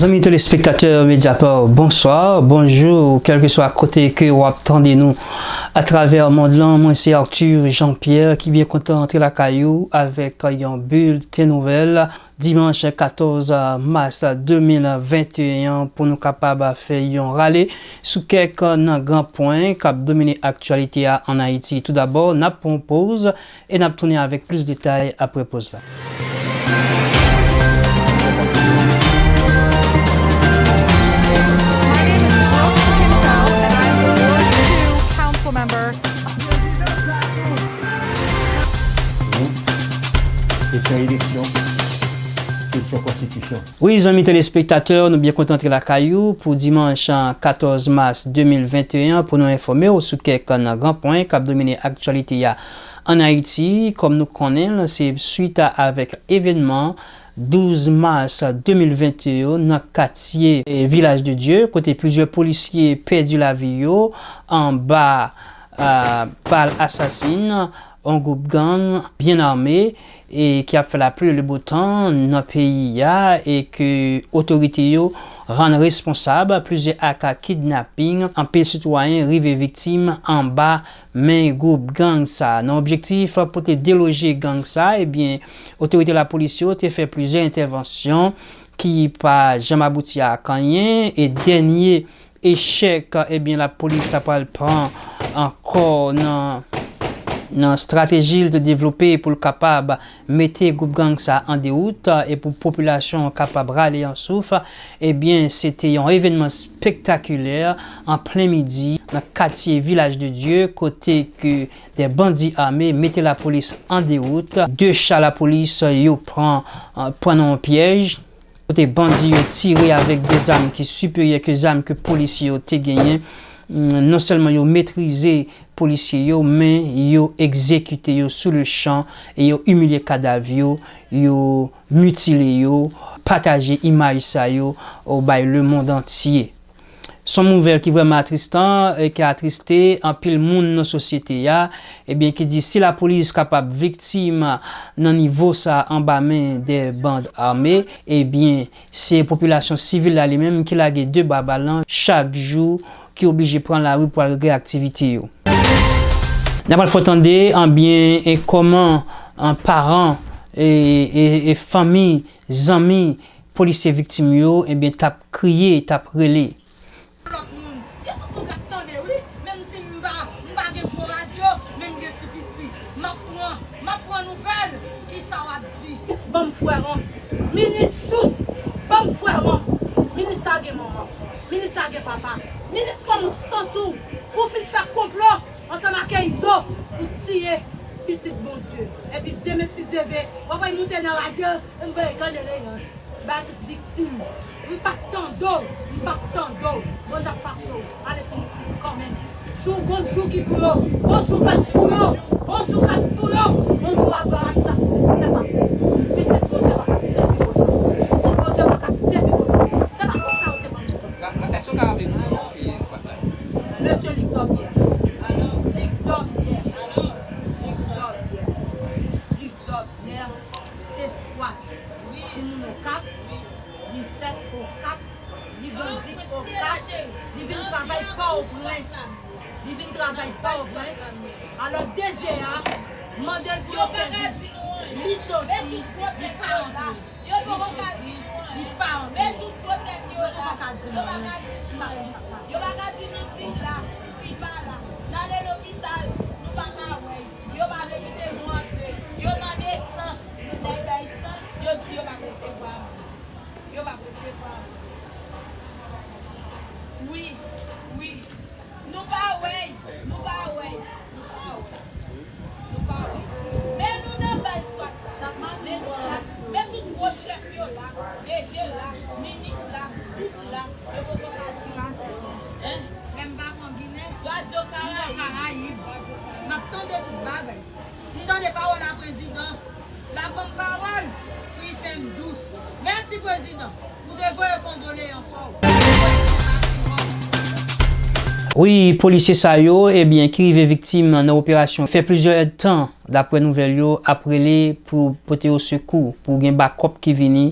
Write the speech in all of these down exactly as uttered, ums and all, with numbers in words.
Zanmi telespektatè Mediapart, bonswa, bonjou, kèlkeswa kote ke w ap tande nou atravè mond lan, mwen se Arthur Jean-Pierre ki byen kontan antre lakay ou avèk yon bilten nouvèl dimanch katòz mas de mil venteyen pou nou kapab fè yon rale sou kèk nan gran pwen k ap domine aktyalite a ann Ayiti. Toudabò, n ap pran yon poz e n ap tounen avèk plis detay apre poz la. My name is Laura Pinto, and I'm a Ward two council member. Kesyon eleksyon, kesyon konstitisyon. Wi, zanmi telespektatè, nou byen kontan antre lakay ou pou dimanch katòz mas de mil venteyen pou nou enfòme w sou kèk nan gran pwen k ap domine aktyalite a ann Ayiti. Kòm nou konnen l, se swit a avèk evènman douz mas de mil venteyen nan katye, eh, Vilaj de Dye, kote plizyè polisye pèdi lavi yo anba, ah, bal asasin yon gwoup gang byen ame e ki ap fè lapli e le bo tan nan peyi a e ke otorite yo rann responsab plizyè ak kidnaping, anpil sitwayen rive viktim anba men gwoup gang sa. Nan objektif pou te deloje gang sa, ebyen, otorite lapolis yo te fè plizyè entèvansyon ki pa janm abouti ak anyen, e dènye echèk, ebyen, lapolis ta pral pran ankò nan, nan estrateji l te devlope pou l kapab mete gwoup gang sa an dewout e pou popilasyon an kapab rale yon souf, ebyen, se te yon evènman espektakilè an plen midi nan katye Vilaj de Dye, kote ke de bandi ame mete lapolis an dewout. De cha lapolis yo pran, eh, pran nan yon pyèj. Kote bandi yo tire avèk de zam ki siperyè ke zam ke polisye yo te genyen. Mm, non sèlman yo metrize polisye yo, men yo egzekite yo sou le chan e yo imilye kadav yo, yo mitile yo, pataje imaj sa yo, o, bay lemonn antye. Se yon nouvèl ki vrèman atristan e ki atriste anpil moun nan sosyete a, ebyen, ki di si lapolis kapab viktim nan nivo sa anba men de band ame, ebyen, se popilasyon sivil la li menm ki lage de ba balan chak jou, ki oblije pran lari pou al regle aktivite yo. N ap al fè w tande, anbyen, e kòman, an, paran e, e, e fanmi, zanmi polisye viktim yo, ebyen, t ap kriye, t ap rele. Lòt moun, yo tout nou k ap tande, wi. Menm si m pa, m pa gen gwo radyo, men m gen ti piti. M ap pran, m ap pran nouvèl, kisa w ap di? Minis, ban m frè w. Minis, chout, ban m frè w. Minis, lage manman. Minis, lage papa. Minis, kòman w santi w? Ou fin fè konplo ansanm ak Izo pou tiye pitit Bondye. Epi demen, si Dye vle, w ap wè moute nan radyo, m voye kondoleyans ba tout viktim. M p ap tande w, m p ap tande w. Bondye ap pase w. Ale fini ti kanmenm. Jou, gon jou ki pou yo. Gon jou k ap pou yo. Gon jou k ap pou yo. Gon jou Abraram t ap di, sèt ase. Pitit Bondye pa ka depi koze. Pitit Bondye pa ka depi koze. Se pa konsa yo te ban nou. Èske w ka raple nou non, e, squat la? Mesye Luc Dorbière. Luc Dorbière. Luc Dorbière. Luc Dorbière, se squat. Timoun Okap, li fèt Okap, li grandi Okap, li vin travay Pòtoprens. Li vin travay Pòtoprens. Alò, D G a mande l pou l sèvi. Li soti, li pa antre. Li soti, li pa antre. Yo poko ka di m anyen. M pa konn sa k pase. Yo pa ka di nou si l la, si l pa la. N ale lopital, nou pa ka wè l. Yo pa vle kite nou antre. Yo mande san. Lè y bay san, yo di yo p ap resevwa moun. Yo p ap resevwa moun. Wi, wi. Nou pa wè y, nou pa wè y, nou pa wè y, nou pa wè y. Men nou nan baz squat la, men nou la, men tout gwo chèf yo la, D G la, minis la, tout la, yo poko ka di anyen. Hein? Men m pa pran Ginen. Radyo Karayib. M ap tande tout bagay. M tande pawòl a prezidan. L ap ban m pawòl pou l fè m dous. Mèsi, prezidan. Ou te voye kondoleyans ou. Wi, polisye sa yo, ebyen, ki rive viktim nan operasyon fè plizyè èdtan, daprè nouvèl yo, ap rele pou pote yo sekou, pou gen bakòp ki vini,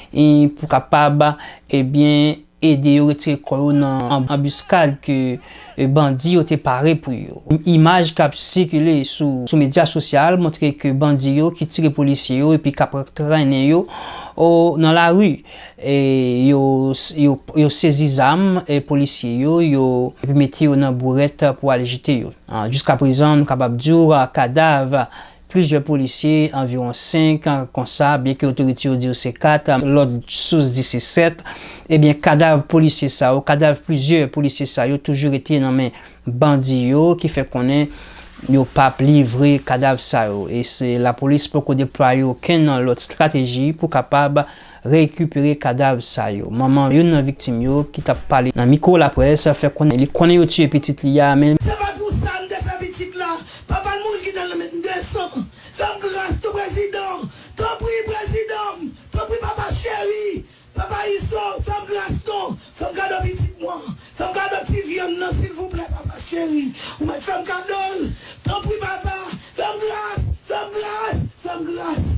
e pou kapab, ebyen, ede yo retire kò yo nan an-, anbiskad ke, e, bandi yo te pare pou yo. Imaj k ap sikile sou, sou medya sosyal montre ke bandi yo ki tire polisye yo epi k ap trennen yo o, nan lari. E yo, yo, yo sezi zam, e, polisye yo, yo, epi mete yo nan bourèt pou al jete yo. A, jiskaprezan, nou kapab di w, a, kadav plizyè polisye, anviwon senk, a, konsa, byenke otorite yo di yo se kat, a, lòt sous di se sèt, ebyen, kadav polisye sa yo, kadav plizyè polisye sa yo toujou rete nan men bandi yo, ki fè konnen yo p ap livre kadav sa yo. E se lapolis poko deplwaye okenn lòt estrateji pou kapab rekipere kadav sa yo. Manman youn nan viktim yo ki t ap pale nan mikwo laprès fè konnen li konnen yo tiye pitit li a, men Se pa pou sa m te fè pitit la. Papa l mouri kite l nan men m de san. Fè m gras tou, prezidan. Tanpri, prezidan m. Tanpri, papa cheri. Papa Izo, fè m gras non. Fè m kado pitit mwen. Fè m kado ti vyann nan, silvouplè, papa cheri. Ou mèt fè m kado l. Tanpri, papa. Fè m gras. Fè m gras. Fè m gras.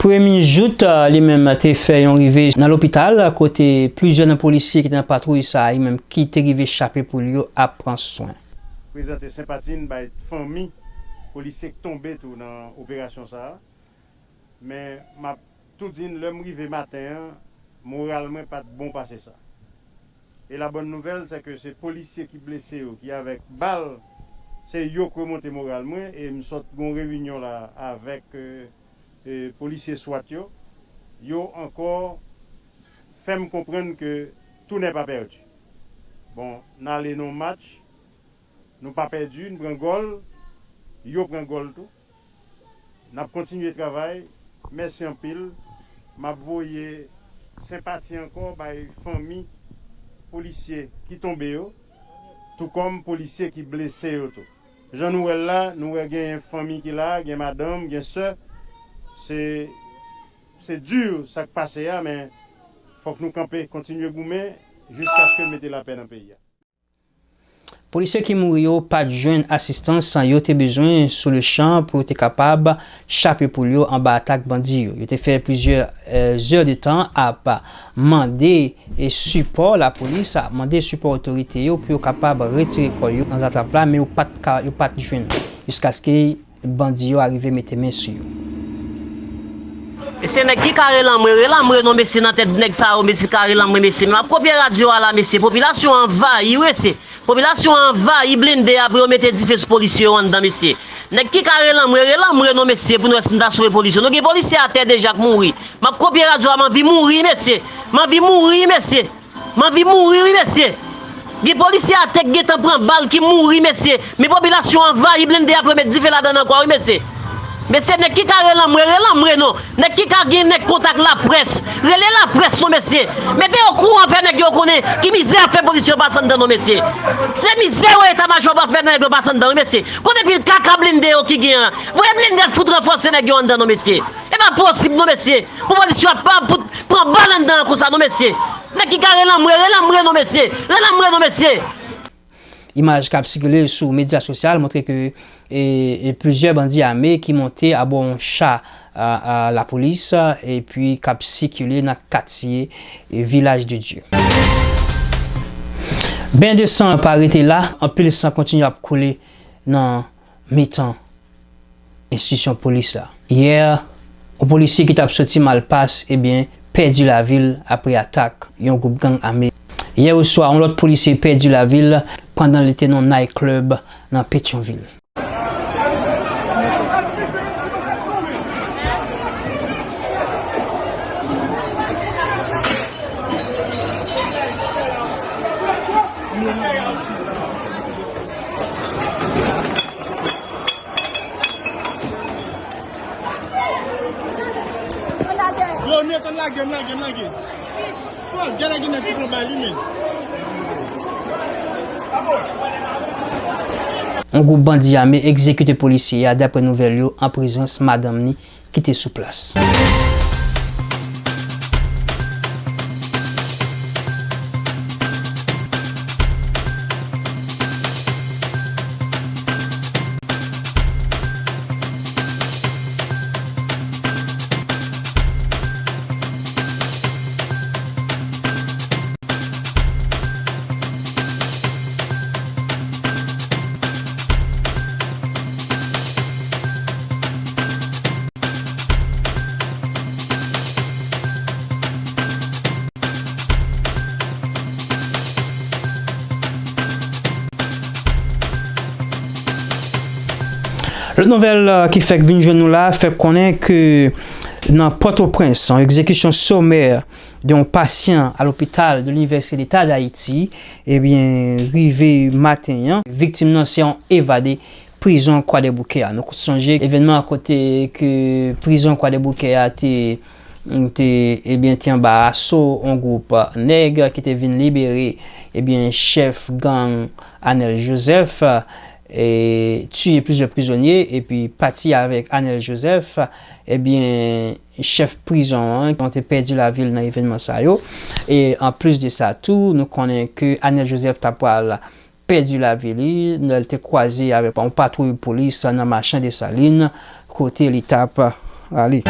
Premye Jout, a, li menm te fè yon rive nan lopital, kote plizyè nan polisye ki te nan patwouy sa a, li menm ki te rive chape poul yo ap pran swen. Prezante senpati n bay fanmi polisye k tonbe tou nan operasyon sa a. Men m ap tou di n, lè m rive maten an, moral mwen pa t bon pase sa. E la bòn nouvèl, se ke se polisye ki blese yo, ki avèk bal, se yo k remonte moral mwen, e m sot gon reyinyon la avèk, e, e, polisye swat yo. Yo ankò fè m konprann ke tou n'est pas perdu. Bon, n ale nan match, nou pa pèdi, n pran gòl, yo pran gòl tou. N ap kontinye travay. Mèsi anpil. M ap voye senpati ankò bay fanmi polisye ki tonbe yo, tou kòm polisye ki blese yo tou. Jan nou wè l la, nou wè gen fanmi ki la, gen madanm, gen sè. Se, se di sa k pase a, men fòk nou kanpe, kontinye goumen jiskaske n mete lapè nan peyi a. Polisye ki mouri yo pa t jwenn asistans yo te bezwen sou le chan pou yo te kapab chape poul yo anba atak bandi yo. Yo te fè plizyè, e, zè de tan ap mande, e, sipò lapolis, ap mande sipò otorite yo pou yo kapab retire kò yo nan zatrap la, men yo pa t ka, yo pa t jwenn jiskaske bandi yo arive mete men sou yo. Mesye, nèg ki ka rele anmwe, rele anmwe non, mesye, nan tèt nèg sa yo, mesye, ka rele anmwe, mesye. Men m ap kopye radyo a la, mesye. Popilasyon an anvayi, wi, mesye. Popilasyon an anvayi blende a pou yo mete dife sou polisye yo anndan, mesye. Nèg ki ka rele anmwe, rele anmwe non, mesye, pou nou wè si nou ta sove polisye yo. Nou gen polisye atè deja k mouri. M ap kopye radyo a, m anvi mouri, mesye. M anvi mouri, mesye. M anvi mouri, wi, mesye. Gen polisye atè k gentan pran bal ki mouri, mesye. Men popilasyon anvayi blende a pou yo met dife ladan l ankò, wi, mesye. Mesye, nèg ki ka rele anmwe, rele anmwe non. Nèg ki ka gen nèg kontak laprès, rele laprès non, mesye. Mete yo okouran, fè nèg yo konnen ki mizè ap fè polisye yo pase anndan non, mesye. Se mizè yo eta majò ap fè nèg yo pase anndan, wi, mesye. Kote pil kaka blende yo ki gen an? Voye blende al fout ranfòse nèg yo anndan non, mesye. E pa posib non, mesye. Pou polisye yo ap pa pou pran bal anndan an konsa non, mesye. Nèg ki ka rele anmwe, rele anmwe non, mesye. Rele anmwe non, mesye. Imaj k ap sikile sou medya sosyal montre ke, e, e, plizyè bandi ame ki monte abò yon cha, a, a, lapolis, epi k ap sikile nan katye, e, Vilaj de Dye. Ben de san pa rete la, anpil san kontinye ap koule nan mitan enstitisyon polis la. Yè, yon polisye ki t ap soti Malpas, ebyen, pèdi lavi l apre atak yon gwoup gang ame. Yè oswa, yon lòt polisye pèdi lavi l pandan li te nan yon night club nan Petyonvil. Yo, Nathan, lage, lage, lage. Fuck, gade ki nèg ki pran bal li, men. Yon gwoup bandi ame egzekite polisye a, daprè nouvèl yo, an prezans madanm ni ki te sou plas. Nouvèl, euh, ki fèk vin jwenn nou la fè konnen ke nan Pòtoprens, yon egzekisyon somè de yon pasyan a lopital de l'Université d'État d'Haïti, ebyen, rive maten an, viktim nan se yon evade prizon Kwadèboukè a. Nou sonje evènman kote ke prizon Kwadèboukè a te, te, ebyen, te anba aso yon gwoup nèg ki te vin libere, ebyen, chèf gang Anèl Joseph, e tiye plizyè prizonye, epi pati avèk Anèl Joseph, ebyen, chèf prizon an, ki te pèdi lavi l nan evènman sa yo. E anplis de sa tou, nou konnen ke Anèl Joseph ta pral pèdi lavi li, lè l te kwaze avèk yon patwouy polis nan Machan Desalin, kote li t ap ale.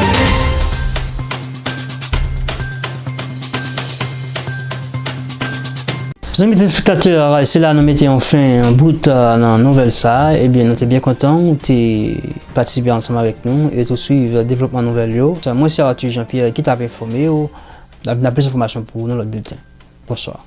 Zanmi telespektatè, se la nou mete yon fen bout, euh, nan nouvèl sa a. Ebyen, nou te byen kontan ou te patisipe ansanm avèk nou e tou swiv devlopman nouvèl yo. Mwen se Arthur Jean Pierre ki t ap enfòme w. N ap vin ak plis enfòmasyon pou ou nan lòt bilten. Bonswa.